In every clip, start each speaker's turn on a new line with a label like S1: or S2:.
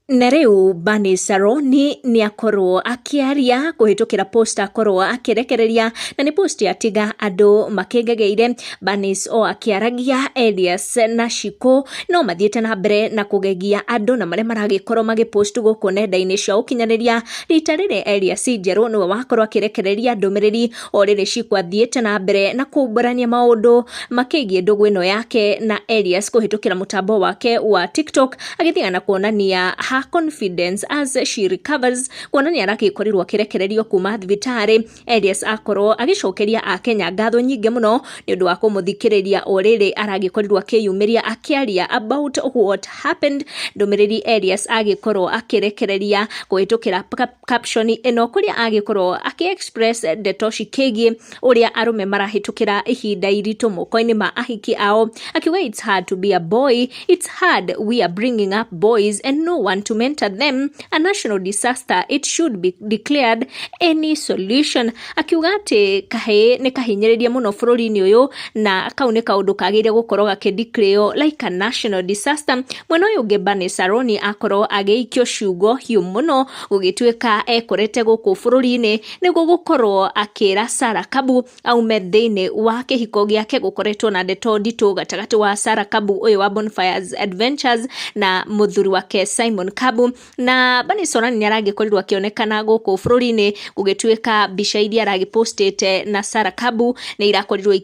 S1: Na rĩu Bernice Saroni nĩ akorwo akĩaria kũhĩtũkĩra post akorwo akĩrekereria, na nĩ post atiga andũ makĩngegeire. Bernice o akĩaragia, Elias na Shiko no mathiĩte na mbere na kũgegia andũ na marĩa maragĩkorwo magĩpost gũkũ nenda-inĩ cia ũkinyanĩria. Rita rĩrĩ Elias Njerũ nĩwe wakorwo akĩrekereria ndũmĩrĩri o rĩrĩ Shiko athiĩte na mbere na kumbũrania maũndũ makĩgiĩ ndũgũ ĩno yake na Elias kũhĩtũkĩra mũtambo wake wa TikTok, agĩthiaga na kuonania her confidence as she recovers, kuonania aragĩkorirwo akĩrekererio kuma thibitarĩ. Elias akorwo agĩcokeria akenya ngatho nyingĩ mũno nĩ ũndũ wa kũmũthikĩrĩria o rĩrĩ aragĩkorirwo akĩyumĩria akĩaria about what happened. Ndũmĩrĩri Elias agĩkorwo akĩrekereria kũhĩtũkĩra caption ĩno, kũrĩa agĩkorwo akĩ express ndeto cikĩgiĩ ũrĩa arũme marahĩtũkĩra ihinda iritũ moko-inĩ ma ahiki ao, akiuga, "It's hard to be a boy. It's hard. We are bringing up boys and no one to mentor them. A national disaster. It should be declared. Any solution?" Akiuga atĩ kahĩĩ nĩ kahinyĩrĩrie mũno bũrũri-inĩ ũyũ, na kau nĩ kaũndũ kagĩrĩire gũkorwo gakĩdeclare like a national disaster. Mwena ũyũ ũngĩ, Bernice Saroni akorwo agĩikio ciugo hiũ mũno, gũgĩtuĩka ekorete gũkũ bũrũri-inĩ nĩguo gũkorwo akĩra Sarah Kabu aume thĩinĩ wa kĩhiko gĩake. Gũkoretwo na ndeto nditũ gatagatĩ wa Sarah Kabu ũyũ wa Bonfires Adventures na mũthuri wake Simon Kabu, na Bernice Saroni nĩ aragĩkorirwo akĩonekana gũkũ bũrũri-inĩ, gũgĩtuĩka mbica iria aragĩpostĩte na Sarah Kabu nĩ irakorirwo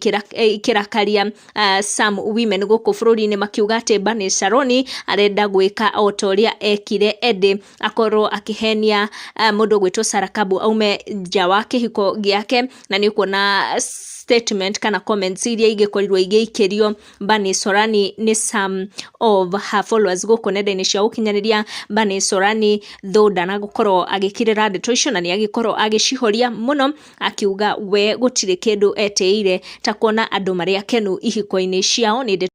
S1: ikĩrakaria some women gũkũ bũrũri-inĩ, makiuga atĩ Bernice Saroni arenda gwĩka o ta ũrĩa ekire Eddie, akorwo akĩhenia mũndũ ũgwĩtwo Sarah Kabu aume nja wa kĩhiko gĩake. Na nĩ ũkuona statement kana comments iria igĩkorirwo igĩikĩrio Bernice Sorani nĩ some of her followers gũkũ nenda-inĩ cia ũkinyanĩria. Bernice Sorani though ndanagũkorwo agĩkirĩra ndeto icio, na nĩ agĩkorwo agĩcihoria mũno, akiuga we gũtirĩ kĩndũ etĩire ta kuona andũ marĩ akenu ihiko-inĩ ciao. Nĩ ndeto